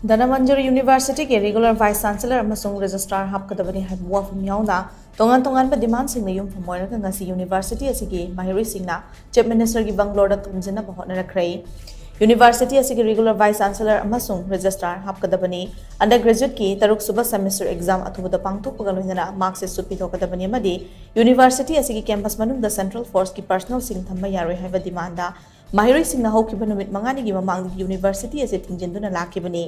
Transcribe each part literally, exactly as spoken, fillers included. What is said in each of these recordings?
ꯙꯅꯃꯟꯖꯨꯔꯤ ꯌꯨꯅꯤꯚꯔꯁꯤꯇꯤꯒꯤ regular vice chancellor ꯑꯃꯁꯨꯡ ꯔꯦꯖꯤꯁꯇ꯭ꯔꯥꯔ ꯍꯥꯞꯀꯗꯕꯅꯤ ꯍꯥꯏꯕ ꯋꯥꯐꯝ ꯌꯥꯎꯅ ꯇꯣꯉꯥꯟ ꯇꯣꯉꯥꯟꯕ ꯗꯤꯃꯥꯟꯁꯤꯡꯅ ꯌꯨꯝꯐꯝ ꯑꯣꯏꯔꯒ ꯉꯁꯤ ꯌꯨꯅꯤꯚꯔꯁꯤꯇꯤ ꯑꯁꯤꯒꯤ ꯃꯍꯩꯔꯣꯏꯁꯤꯡꯅ ꯆꯤꯐ ꯃꯤꯅꯤꯁꯇꯔꯒꯤ ꯕꯪꯒ꯭ꯂꯣꯔꯗ ꯊꯣꯝꯖꯤꯟꯅꯕ ꯍꯣꯠꯅꯔꯛꯈ꯭ꯔꯦ꯫ ꯌꯨꯅꯤꯚꯔꯁꯤꯇꯤ ꯑꯁꯤꯒꯤ ꯔꯤꯒꯨꯂꯔ ꯚꯥꯏꯁ ꯆꯥꯟꯁꯦꯂꯔ ꯑꯃꯁꯨꯡ ꯔꯦꯖꯤꯁꯇ꯭ꯔꯥꯔ ꯍꯥꯞꯀꯗꯕꯅꯤ꯫ ꯑꯟꯗꯔ ꯒ꯭ꯔꯦꯖꯨꯑꯦꯠꯀꯤ ꯇꯔꯨꯛ ꯁꯨꯕ ꯁꯦꯃꯤꯁꯇꯔ ꯑꯦꯛꯖꯥꯝ ꯑꯊꯨꯕꯗ ꯄꯥꯡꯊꯣꯛꯄꯒ ꯂꯣꯏꯅꯅ ꯃꯥꯔꯛꯁꯤꯠꯁꯨ ꯄꯤꯊꯣꯛꯀꯗꯕꯅꯤ ꯑꯃꯗꯤ ꯌꯨꯅꯤꯚꯔꯁꯤꯇꯤ ꯑꯁꯤꯒꯤ ꯀꯦꯝꯄꯁ ꯃꯅꯨꯡꯗ ꯁꯦꯟꯇ꯭ꯔꯦꯜ ꯐꯣꯔꯁꯀꯤ ꯄꯔꯁꯅꯦꯜꯁꯤꯡ ꯊꯝꯕ ꯌꯥꯔꯣꯏ ꯍꯥꯏꯕ ꯗꯤꯃꯥꯟꯗ ꯃꯍꯩꯔꯣꯏꯁꯤꯡꯅ ꯍꯧꯈꯤꯕ ꯅꯨꯃꯤꯠ ꯃꯉꯥꯅꯤꯒꯤ ꯃꯃꯥꯡꯗꯒꯤ ꯌꯨꯅꯤꯚꯔꯁꯤꯇꯤ ꯑꯁꯤ ꯊꯤꯡꯖꯤꯟꯗꯨꯅ ꯂꯥꯛꯈꯤꯕꯅꯤ꯫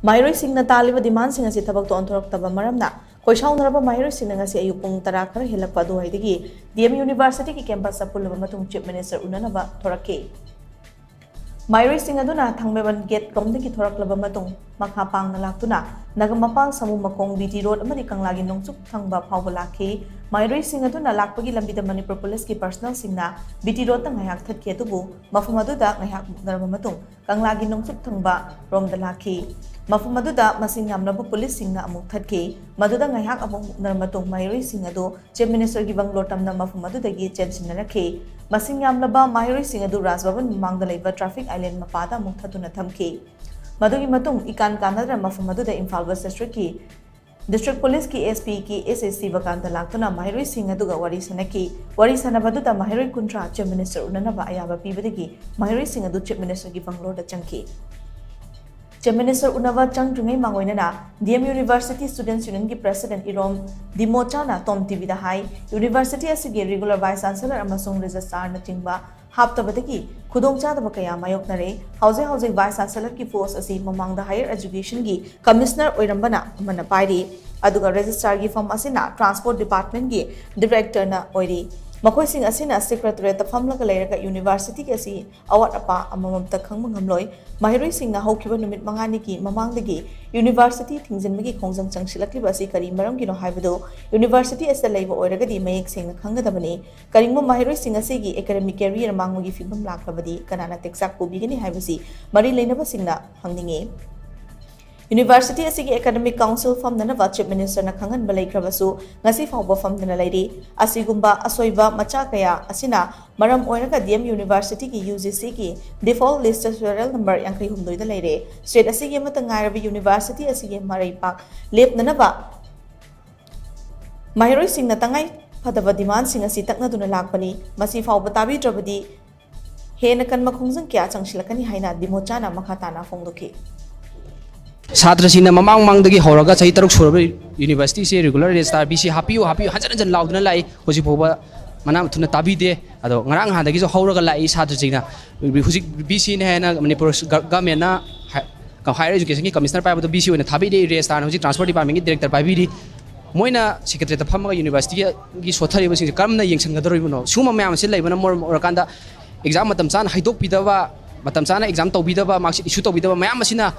ꯃꯍꯩꯔꯣꯏꯁꯤꯡꯅ ꯇꯥꯜꯂꯤꯕ ꯗꯤꯃꯥꯟꯁꯤꯡ ꯑꯁꯤ ꯊꯕꯛꯇ ꯑꯣꯟꯊꯣꯔꯛꯇꯕ ꯃꯔꯝꯅ ꯈꯣꯏꯁꯥꯎꯅꯔꯕ ꯃꯍꯩꯔꯣꯏꯁꯤꯡꯅ ꯉꯁꯤ ꯑꯌꯨꯛ ꯄꯨꯡ ꯇꯔꯥ ꯈꯔ ꯍꯦꯜꯂꯛꯄ ꯑꯗꯨꯋꯥꯏꯗꯒꯤ ꯗꯤ ꯑꯦꯝ ꯌꯨꯅꯤꯚꯔꯁꯤꯇꯤꯒꯤ ꯀꯦꯝꯄꯁꯇ ꯄꯨꯜꯂꯕ ꯃꯇꯨꯡ ꯆꯤꯐ ꯃꯤꯅꯤꯁꯇꯔ ꯎꯅꯅꯕ ꯊꯣꯔꯛꯈꯤ꯫ ꯃꯍꯩꯔꯣꯏꯁꯤꯡ ꯑꯗꯨꯅ ꯊꯥꯡꯃꯩꯕꯟ ꯒꯦꯠ ꯔꯣꯝꯗꯒꯤ ꯊꯣꯔꯛꯂꯕ ꯃꯇꯨꯡ ꯃꯈꯥ ꯄꯥꯡꯅ ꯂꯥꯛꯇꯨꯅ ꯅꯒꯃꯄꯥꯜ ꯁꯥꯃꯨ ꯃꯈꯣꯡ ꯕꯤ ꯇꯤ ꯔꯣꯗ ꯑꯃꯗꯤ ꯀꯪꯂꯥꯒꯤ ꯅꯣꯡꯆꯨꯞ ꯊꯪꯕ ꯐꯥꯎꯕ ꯂꯥꯛꯈꯤ꯫ ꯃꯍꯩꯔꯣꯏꯁꯤꯡ ꯑꯗꯨꯅ ꯂꯥꯛꯄꯒꯤ ꯂꯝꯕꯤꯗ ꯃꯅꯤꯄꯨꯔ ꯄꯨꯂꯤꯁꯀꯤ ꯄꯔꯁꯅꯦꯜꯁꯤꯡꯅ ꯕꯤ ꯇꯤ ꯔꯣꯗꯇ ꯉꯥꯏꯍꯥꯛ ꯊꯠꯈꯤ, ꯑꯗꯨꯕꯨ ꯃꯐꯝ ꯑꯗꯨꯗ ꯉꯥꯏꯍꯥꯛ ꯃꯨꯛꯅꯔꯕ ꯃꯇꯨꯡ ꯀꯪꯂꯥꯒꯤ ꯅꯣꯡꯆꯨꯞ ꯊꯪꯕ ꯔꯣꯝꯗ ꯂꯥꯛꯈꯤ꯫ ꯃꯐꯝ ꯑꯗꯨꯗ ꯃꯁꯤꯡ ꯌꯥꯝꯂꯕ ꯄꯨꯂꯤꯁꯁꯤꯡꯅ ꯑꯃꯨꯛ ꯊꯠꯈꯤ꯫ ꯃꯗꯨꯗ ꯉꯥꯏꯍꯥꯛ ꯑꯃꯨꯛ ꯃꯨꯛꯅꯔꯕ ꯃꯇꯨꯡ ꯃꯍꯩꯔꯣꯏꯁꯤꯡ ꯑꯗꯨ ꯆꯤꯐ ꯃꯤꯅꯤꯁꯇꯔꯒꯤ ꯕꯪꯒ꯭ꯂꯣ ꯇꯝꯅ ꯃꯐꯝ ꯑꯗꯨꯗꯒꯤ ꯆꯦꯟꯁꯤꯟꯅꯔꯛꯈꯤ꯫ ꯃꯁꯤꯡ ꯌꯥꯝꯂꯕ ꯃꯍꯩꯔꯣꯏꯁꯤꯡ ꯑꯗꯨ ꯔꯥꯖ ꯚꯕꯟ ꯃꯃꯥꯡꯗ ꯂꯩꯕ ꯇ꯭ꯔꯥꯐꯤꯛ ꯑꯥꯏꯂꯦꯟ ꯃꯄꯥꯗ ꯑꯃꯨꯛ ꯊꯠꯇꯨꯅ ꯊꯝꯈꯤ꯫ ꯃꯗꯨꯒꯤ ꯃꯇꯨꯡ ꯏꯀꯥꯟ ꯀꯥꯟꯅꯗꯅ ꯃꯐꯝ ꯑꯗꯨꯗ ꯏꯝꯐꯥꯜ ꯋꯦꯁ ꯗꯤꯁꯇ꯭ꯔꯤꯛꯀꯤ ꯗꯤꯁꯇ꯭ꯔꯤꯛ ꯄꯨꯂꯤꯁꯀꯤ ꯑꯦꯁ ꯄꯤ ꯀꯦ ꯑꯦꯁ ꯑꯦꯁ ꯁꯤꯕꯀꯥꯟꯇ ꯂꯥꯛꯇꯨꯅ ꯃꯍꯩꯔꯣꯏꯁꯤꯡ ꯑꯗꯨꯒ ꯋꯥꯔꯤ ꯁꯥꯅꯈꯤ꯫ ꯋꯥꯔꯤ ꯁꯥꯅꯕꯗꯨꯗ ꯃꯍꯩꯔꯣꯏ ꯀꯨꯟꯊ꯭ꯔꯥ ꯆꯤꯐ ꯃꯤꯅꯤꯁꯇꯔ ꯎꯅꯅꯕ ꯑꯌꯥꯕ ꯄꯤꯕꯗꯒꯤ ꯃꯍꯩꯔꯣꯏꯁꯤꯡ ꯑꯗꯨ ꯆꯤꯐ ꯃꯤꯅꯤꯁꯇꯔꯒꯤ ꯕꯪꯒ꯭ꯂꯣꯗ ꯆꯪꯈꯤ꯫ ꯆꯤꯐ ꯃꯤꯅꯤꯁꯇꯔ ꯎꯅꯕ ꯆꯪꯗ꯭ꯔꯤꯉꯩ ꯃꯥꯡꯑꯣꯏꯅꯅ ꯗꯤ ꯑꯦꯝ ꯌꯨꯅꯤꯚꯔꯁꯤꯇꯤ ꯁ꯭ꯇꯨꯗꯦꯟꯠꯁ ꯌꯨꯅꯤꯌꯟꯒꯤ ꯄ꯭ꯔꯁꯤꯗꯦꯟꯠ ꯏꯔꯣꯝ ꯗꯤꯃꯣꯆꯥꯅ ꯇꯣꯝ ꯇꯤꯚꯤꯗ ꯍꯥꯏ, ꯌꯨꯅꯤꯚꯔꯁꯤꯇꯤ ꯑꯁꯤꯒꯤ ꯔꯤꯒꯨꯂꯔ ꯚꯥꯏꯁ ꯆꯥꯟꯁꯦꯂꯔ ꯑꯃꯁꯨꯡ ꯔꯦꯖꯤꯁꯇ꯭ꯔꯥꯔꯅꯆꯤꯡꯕ ꯍꯥꯞꯇꯕꯗꯒꯤ ꯈꯨꯗꯣꯡꯆꯥꯗꯕ ꯀꯌꯥ ꯃꯥꯌꯣꯛꯅꯔꯦ꯫ ꯍꯧꯖꯤꯛ ꯍꯧꯖꯤꯛ ꯚꯥꯏꯁ ꯆꯥꯟꯁꯦꯂꯔꯒꯤ ꯄꯣꯁ ꯑꯁꯤ ꯃꯃꯥꯡꯗ ꯍꯥꯌꯔ ꯑꯦꯖꯨꯀꯦꯁꯟꯒꯤ ꯀꯃꯤꯁꯅꯔ ꯑꯣꯏꯔꯝꯕꯅ ꯑꯃꯅ ꯄꯥꯏꯔꯤ, ꯑꯗꯨꯒ ꯔꯦꯖꯤꯁꯇ꯭ꯔꯥꯔꯒꯤ ꯐꯝ ꯑꯁꯤꯅ ꯇ꯭ꯔꯥꯟꯁꯄꯣꯔꯠ ꯗꯤꯄꯥꯔꯠꯃꯦꯟꯠꯀꯤ ꯗꯤꯔꯦꯛꯇꯔꯅ ꯑꯣꯏꯔꯤ꯫ ꯃꯈꯣꯏꯁꯤꯡ ꯑꯁꯤꯅ ꯁꯦꯀ꯭ꯔꯦꯇꯔꯤꯌꯦꯠꯇ ꯐꯝꯂꯒ ꯂꯩꯔꯒ ꯌꯨꯅꯤꯚꯔꯁꯤꯇꯤꯒꯤ ꯑꯁꯤ ꯑꯋꯥꯠ ꯑꯄꯥ ꯑꯃꯃꯝꯇ ꯈꯪꯕ ꯉꯝꯂꯣꯏ꯫ ꯃꯍꯩꯔꯣꯏꯁꯤꯡꯅ ꯍꯧꯈꯤꯕ ꯅꯨꯃꯤꯠ ꯃꯉꯥꯅꯤꯒꯤ ꯃꯃꯥꯡꯗꯒꯤ ꯌꯨꯅꯤꯚꯔꯁꯤꯇꯤ ꯊꯤꯡꯖꯤꯟꯕꯒꯤ ꯈꯣꯡꯖꯪ ꯆꯪꯁꯤꯜꯂꯛꯂꯤꯕ ꯑꯁꯤ ꯀꯔꯤ ꯃꯔꯝꯒꯤꯅꯣ ꯍꯥꯏꯕꯗꯨ ꯌꯨꯅꯤꯚꯔꯁꯤꯇꯤ ꯑꯁꯤꯗ ꯂꯩꯕ ꯑꯣꯏꯔꯒꯗꯤ ꯃꯌꯦꯛ ꯁꯦꯡꯅ ꯈꯪꯒꯗꯕꯅꯤ꯫ ꯀꯔꯤꯒꯨꯝꯕ ꯃꯍꯩꯔꯣꯏꯁꯤꯡ ꯑꯁꯤꯒꯤ ꯑꯦꯀꯥꯗꯦꯃꯤꯛ ꯀꯦꯔꯤꯌꯔ ꯃꯥꯡꯕꯒꯤ ꯐꯤꯚꯝ ꯂꯥꯛꯂꯕꯗꯤ ꯀꯅꯥꯅ ꯇꯦꯛꯆꯥꯛ ꯄꯨꯕꯤꯒꯅꯤ ꯍꯥꯏꯕꯁꯤ ꯃꯔꯤ ꯂꯩꯅꯕꯁꯤꯡꯅ ꯍꯪꯅꯤꯡꯏ꯫ University ꯑꯁꯤꯒꯤ Academic Council ꯐꯝꯅꯅꯕ Chief Minister ꯅ ꯈꯪꯍꯟꯕ ꯂꯩꯈ꯭ꯔꯕꯁꯨ, ꯉꯁꯤ ꯐꯥꯎꯕ ꯐꯝꯗꯅ ꯂꯩꯔꯤ꯫ ꯑꯁꯤꯒꯨꯝꯕ ꯑꯁꯣꯏꯕ ꯃꯆꯥ ꯀꯌꯥ ꯑꯁꯤꯅ ꯃꯔꯝ ꯑꯣꯏꯔꯒ D M University ꯒꯤ U G C ꯒꯤ default list ꯇ serial number ꯌꯥꯡꯈꯩ ꯍꯨꯝꯗꯣꯏꯗ ꯂꯩꯔꯦ꯫ State ꯑꯁꯤꯒꯤ ꯑꯃꯠꯇ ꯉꯥꯏꯔꯕ university ꯑꯁꯤꯒꯤ ꯃꯔꯩ ꯄꯥꯛ ꯂꯦꯞꯅꯅꯕ ꯃꯍꯩꯔꯣꯏꯁꯤꯡꯅ ꯇꯉꯥꯏ ꯐꯗꯕ demand ꯁꯤꯡ ꯑꯁꯤ ꯇꯛꯅꯗꯨꯅ ꯂꯥꯛꯄꯅꯤ꯫ ꯃꯁꯤ ꯐꯥꯎꯕ ꯇꯥꯕꯤꯗ꯭ꯔꯕꯗꯤ ꯍꯦꯟꯅ ꯀꯟꯕ ꯈꯣꯡꯖꯪ ꯀꯌꯥ ꯆꯪꯁꯤꯜꯂꯛꯀꯅꯤ ꯍꯥꯏꯅ ꯗꯤꯃꯣꯆꯥꯅ ꯃꯈꯥ ꯇꯥꯅ ꯐꯣꯡꯗꯣꯛꯈꯤ꯫ ꯁꯥꯇ꯭ꯔꯁꯤꯡꯅ ꯃꯃꯥꯡ ꯃꯃꯥꯡꯗꯒꯤ ꯍꯧꯔꯒ ꯆꯍꯤ ꯇꯔꯨꯛ ꯁꯨꯔꯕ university ꯁꯦ regular registrar V C ꯍꯥꯞꯄꯤꯌꯨ, ꯍꯥꯞꯄꯤꯌꯨ ꯍꯟꯖꯤꯟ ꯍꯟꯖꯤꯟ ꯂꯥꯎꯗꯨꯅ ꯂꯥꯛꯏ꯫ ꯍꯧꯖꯤꯛ ꯐꯥꯎꯕ ꯃꯅꯥ ꯃꯊꯨꯝꯅ ꯇꯥꯕꯤꯗꯦ꯫ ꯑꯗꯣ ꯉꯔꯥꯡ ꯅꯍꯥꯟꯗꯒꯤꯁꯨ ꯍꯧꯔꯒ ꯂꯥꯛꯏ ꯁꯥꯇ꯭ꯔꯁꯤꯡꯅ꯫ ꯍꯧꯖꯤꯛ V C ꯅ ꯍꯥꯏꯅ ꯃꯅꯤꯄꯨꯔ ꯒ-, government ꯅ ꯍꯥꯏ-, Higher Education ꯒꯤ Commissioner ꯄꯥꯏꯕꯗꯣ V C ꯑꯣꯏꯅ ꯊꯥꯕꯤꯔꯤ, registrar ꯅ ꯍꯧꯖꯤꯛ Transport Department ꯀꯤ Director ꯄꯥꯏꯕꯤꯔꯤ꯫ ꯃꯣꯏꯅ Secretariat ꯇ ꯐꯝꯃꯒ university ꯒꯤ ꯁꯣꯠꯊꯔꯤꯕꯁꯤꯡꯁꯦ ꯀꯔꯝꯅ ꯌꯦꯡꯁꯤꯟꯒꯗꯧꯔꯤꯕꯅꯣ? ꯁꯤꯒꯨꯝꯕ ꯃꯌꯥꯝ ꯑꯁꯤ ꯂꯩꯕꯅ ꯃꯔꯝ ꯑꯣꯏꯔꯀꯥꯟꯗ exam ꯃꯇꯝ ꯆꯥꯅ ꯍꯥꯏꯗꯣꯛꯄꯤꯗꯕ, ꯃꯇꯝ ꯆꯥꯅ exam ꯇꯧꯕꯤꯗꯕ, mark sheet issue ꯇꯧꯕꯤꯗꯕ ꯃꯌꯥꯝ ꯑꯁꯤꯅ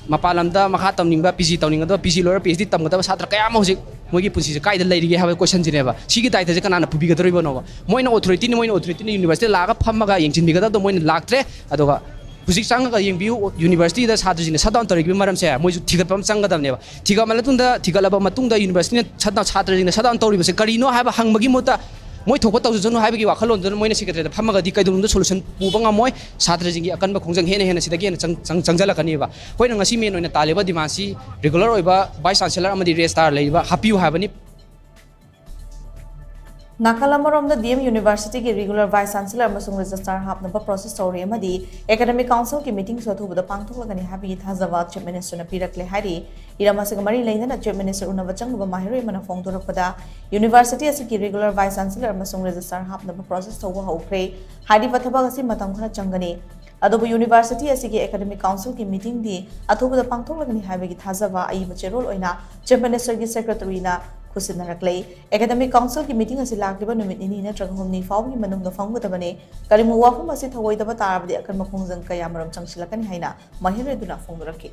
ꯃꯄꯥꯟ ꯂꯝꯗ ꯃꯈꯥ ꯇꯝꯅꯤꯡꯕ, P G ꯇꯧꯅꯤꯡꯒꯗꯕ, P G ꯂꯣꯏꯔ P H D ꯇꯝꯒꯗꯕ ꯁꯥꯇ꯭ꯔ ꯀꯌꯥ ꯑꯃ ꯍꯧꯖꯤꯛ ꯃꯣꯏꯒꯤ ꯄꯨꯟꯁꯤꯁꯦ ꯀꯥꯏꯗ ꯂꯩꯔꯤꯒꯦ ꯍꯥꯏꯕ question ꯁꯤꯅꯦꯕ꯫ ꯁꯤꯒꯤ ꯗꯥꯏꯇꯁꯦ ꯀꯅꯥꯅ ꯄꯨꯕꯤꯒꯗꯧꯔꯤꯕꯅꯣꯕ? ꯃꯣꯏꯅ authority ꯅꯤ, ꯃꯣꯏꯅ authority ꯅꯤ, university ꯂꯥꯛꯑꯒ ꯐꯝꯃꯒ ꯌꯦꯡꯁꯤꯟꯕꯤꯒꯗꯕꯗꯣ ꯃꯣꯏꯅ ꯂꯥꯛꯇ꯭ꯔꯦ꯫ ꯑꯗꯨꯒ ꯍꯧꯖꯤꯛ ꯆꯪꯉꯒ ꯌꯦꯡꯕꯤꯌꯨ, university ꯗ ꯁꯥꯇ꯭ꯔꯁꯤꯡꯅ shutdown ꯇꯧꯔꯤꯕꯒꯤ ꯃꯔꯝꯁꯦ ꯃꯣꯏꯁꯨ ꯊꯤꯒꯠꯄ ꯑꯃ ꯆꯪꯒꯗꯕꯅꯦꯕ꯫ ꯊꯤꯒꯠꯂ ꯃꯇꯨꯡꯗ, ꯊꯤꯒꯠꯂꯕ ꯃꯇꯨꯡꯗ university ꯅ shutdown, ꯁꯥꯇ꯭ꯔꯁꯤꯡꯅ shutdown ꯇꯧꯔꯤꯕꯁꯦ ꯀꯔꯤꯅꯣ ꯍꯥꯏꯕ ꯍꯪꯕꯒꯤ ꯃꯍꯨꯠꯇ ꯃꯣꯏ ꯊꯣꯛꯄ ꯇꯧꯖꯁꯅꯨ ꯍꯥꯏꯕꯒꯤ ꯋꯥꯈꯜꯂꯣꯟꯗꯨꯅ ꯃꯣꯏꯅ Secretariat ꯇ ꯐꯝꯃꯒꯗꯤ ꯀꯩꯗꯧꯅꯨꯡꯗ solution ꯄꯨꯕ ꯉꯝꯃꯣꯏ꯫ ꯁꯥꯇ꯭ꯔꯁꯤꯡꯒꯤ ꯑꯀꯟꯕ ꯈꯣꯡꯖꯪ ꯍꯦꯟꯅ ꯍꯦꯟꯅ ꯁꯤꯗꯒꯤ ꯍꯦꯟꯅ ꯆꯪ-, ꯆꯪ-, ꯆꯪꯁꯤꯜꯂꯛꯀꯅꯦꯕ꯫ ꯑꯩꯈꯣꯏꯅ ꯉꯁꯤ main ꯑꯣꯏꯅ ꯇꯥꯜꯂꯤꯕ demand ꯁꯤ regular ꯑꯣꯏꯕ Vice Chancellor ꯑꯃꯗꯤ registrar ꯂꯩꯔꯤꯕ ꯍꯥꯞꯄꯤꯌꯨ ꯍꯥꯏꯕꯅꯤ꯫ ꯅꯥꯀꯜ ꯑꯃꯔꯣꯝꯗ D M University ꯒꯤ regular Vice Chancellor ꯑꯃꯁꯨꯡ registrar ꯍꯥꯞꯅꯕ process ꯇꯧꯔꯤ ꯑꯃꯗꯤ Academic Council ꯒꯤ meeting ꯁꯨ ꯑꯊꯨꯕꯗ ꯄꯥꯡꯊꯣꯛꯂꯒꯅꯤ ꯍꯥꯏꯕꯒꯤ ꯊꯥꯖꯕ Chief Minister ꯅ ꯄꯤꯔꯛꯂꯦ ꯍꯥꯏꯔꯤ꯫ ꯍꯤꯔꯝ ꯑꯁꯤꯒ ꯃꯔꯤ ꯂꯩꯅꯅ Chief Minister ꯎꯅꯕ ꯆꯪꯂꯨꯕ ꯃꯍꯩꯔꯣꯏ ꯑꯃꯅ ꯐꯣꯡꯗꯣꯔꯛꯄꯗ, university ꯑꯁꯤꯒꯤ regular Vice Chancellor ꯑꯃꯁꯨꯡ registrar ꯍꯥꯞꯅꯕ process ꯇꯧꯕ ꯍꯧꯈ꯭ꯔꯦ꯫ ꯍꯥꯏꯔꯤꯕ ꯊꯕꯛ ꯑꯁꯤ ꯃꯇꯝ ꯈꯔ ꯆꯪꯒꯅꯤ꯫ ꯑꯗꯨꯕꯨ university ꯑꯁꯤꯒꯤ Academic Council ꯒꯤ meeting ꯗꯤ ꯑꯊꯨꯕꯗ ꯄꯥꯡꯊꯣꯛꯂꯒꯅꯤ ꯍꯥꯏꯕꯒꯤ ꯊꯥꯖꯕ ꯑꯏꯕ ꯆꯦꯔꯣꯜ ꯑꯣꯏꯅ Chief Minister ꯒꯤ Secretary ꯅ ꯈꯨꯠꯁꯤꯟꯅꯔꯛꯂꯦ꯫ Academic Council ꯒꯤ meeting ꯑꯁꯤ ꯂꯥꯛꯂꯤꯕ ꯅꯨꯃꯤꯠ ꯅꯤꯅꯤ ꯅꯠꯇ꯭ꯔꯒ ꯍꯨꯝꯅꯤ ꯐꯥꯎꯕꯒꯤ ꯃꯅꯨꯡꯗ ꯐꯝꯒꯗꯕꯅꯤ꯫ ꯀꯔꯤꯒꯨꯝꯕ ꯋꯥꯐꯝ ꯑꯁꯤ ꯊꯧꯑꯣꯏꯗꯕ ꯇꯥꯔꯕꯗꯤ ꯑꯀꯟꯕ ꯈꯣꯡꯖꯪ ꯀꯌꯥꯃꯔꯨꯝ ꯆꯪꯁꯤꯜꯂꯛꯀꯅꯤ ꯍꯥꯏꯅ ꯃꯍꯩꯔꯣꯏ ꯑꯗꯨꯅ ꯐꯣꯡꯗꯣꯔꯛꯈꯤ꯫